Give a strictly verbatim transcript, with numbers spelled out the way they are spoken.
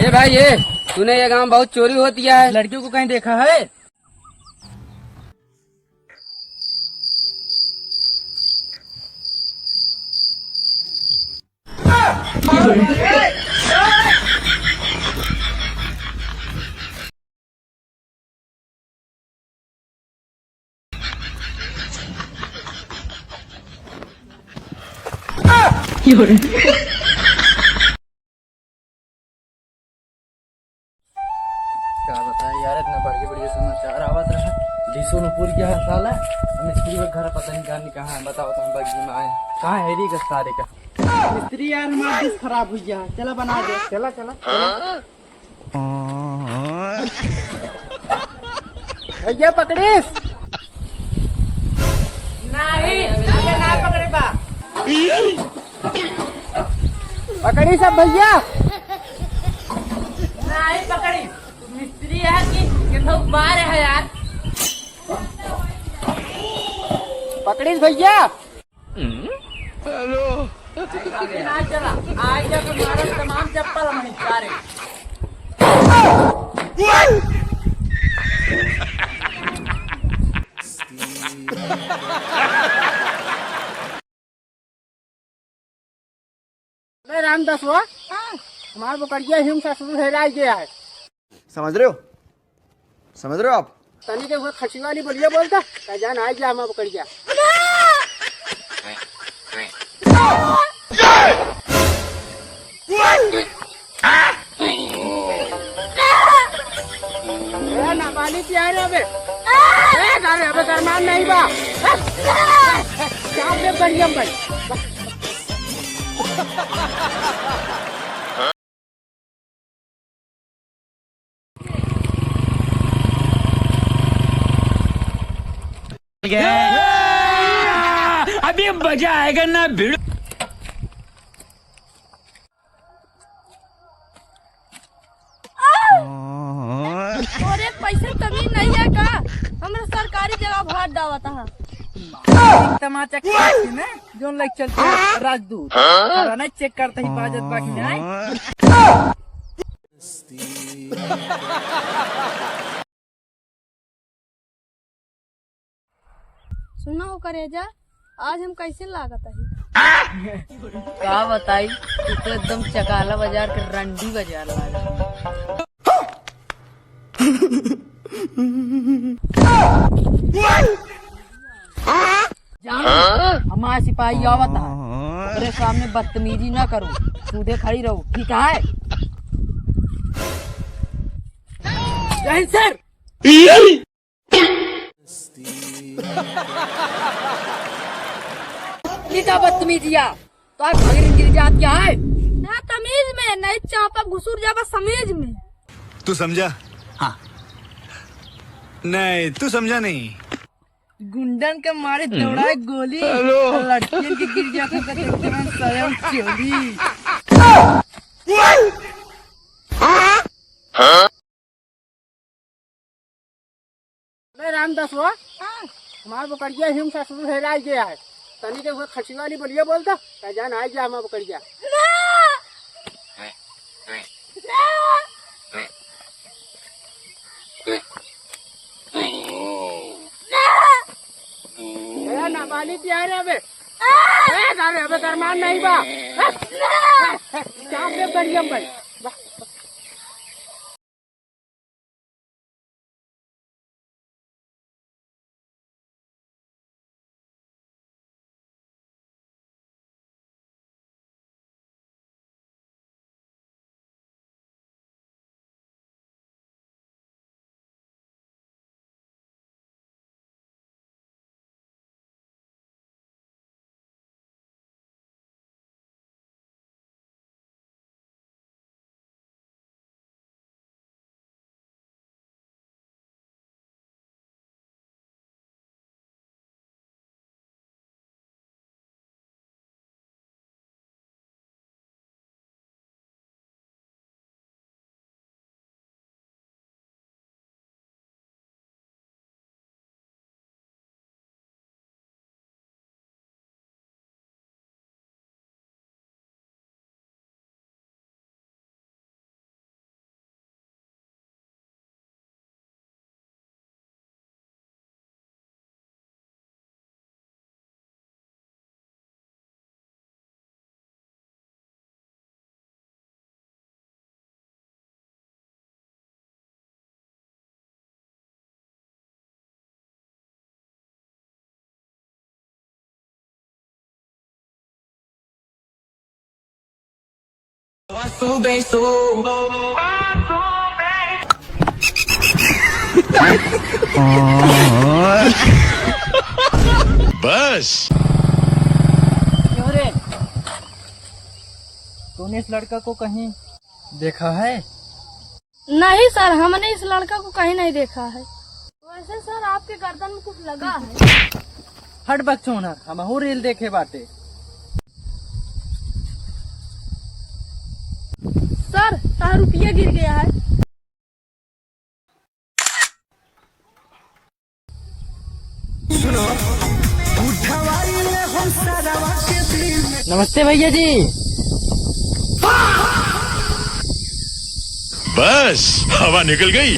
ए भाई, ए, तूने ये गांव बहुत चोरी होती है। लड़कियों को कहीं देखा है? का बताई यार, इतना बढ़िया बढ़िया समाचार आवत रहा। बिशुनपुर के हर साल है, मिस्त्री के घर पता नहीं कहाँ, कहाँ है, बताओ तो हम बग्गी में आए। कहाँ है री का सारे का? मिस्त्री यार, हमारा डिश खराब हुई है, चला बना दे। चला, चला, चला। भैया पकड़ीस? नहीं, अबे ना पकड़े बा। पकड़ी सब भैया। नहीं पकड़ी। मिस्त्री है कि केथो मारे है यार। पकड़ीस भैया। हेलो। ना चला, आज जब मारन तमाम चप्पल हम सारे। अबे रामदासवा, हाँ। हमार बोकरिया हिम ससुर हेराइ गया है। समझ रहे हो? समझ रहे हो आप? तनी के वो खसी वाली बोलिया बोलता, का जान आइ गया हमार बोकरिया। ए, नाबालिग क्या है रे अबे? ए, अरे अबे दरमान नहीं बा। चाप दे बढ़िया भाई। अभी मजा आएगा ना भिड़। तोरे पैसे तमीज नहीं है का? हमरा सरकारी जगह भात डावत है। तमाचा के ना, जोन लाइक चलते हैं राजदूत। हाँ? नहीं चेक करते ही बाजत बाकी नहीं। सुना हो करेजा, आज हम कैसे लागत है? का बताई, तू तो एकदम चकाला बाजार के रंडी बाजार लागत है। जानो, हमार सिपाही आवत है, ओकरे सामने बदतमीजी ना करो, सीधे खड़ी रहो, ठीक है? जय हिंद सर। ई का बदतमीजिया? तो आप भगरी गिर जात क्या है? ना तमीज में, नहीं चापा घुसुर जाबा समीज में। तू समझा? हाँ। नहीं, तू समझा नहीं। गुंडन के मारे दौड़ाए गोली, हेलो। लड़कियन के गिर जात है, देखते हैं स्वयं चोली। अबे रामदासवा, हाँ। हमार बोकरिया हिम ससुर हेराइ गया है। तनी के वो खसी वाली बोलिया बोलता, का जान आइ गया हमार बोकरिया। ना। ना। ना। ए, नाबालिग क्या है रे अबे? ए, अरे अबे दरमान नहीं बा। चाप दे बढ़िया भाई। बस। क्यों रे, तूने इस लड़का को कहीं देखा है? नहीं सर, हमने इस लड़का को कहीं नहीं देखा है। वैसे सर, आपके गर्दन में कुछ लगा है। हट बकचोनर, हमहू reel देखे बाटे। सर, तार रुपया गिर गया है। नमस्ते भैया जी। बस, हवा निकल गई।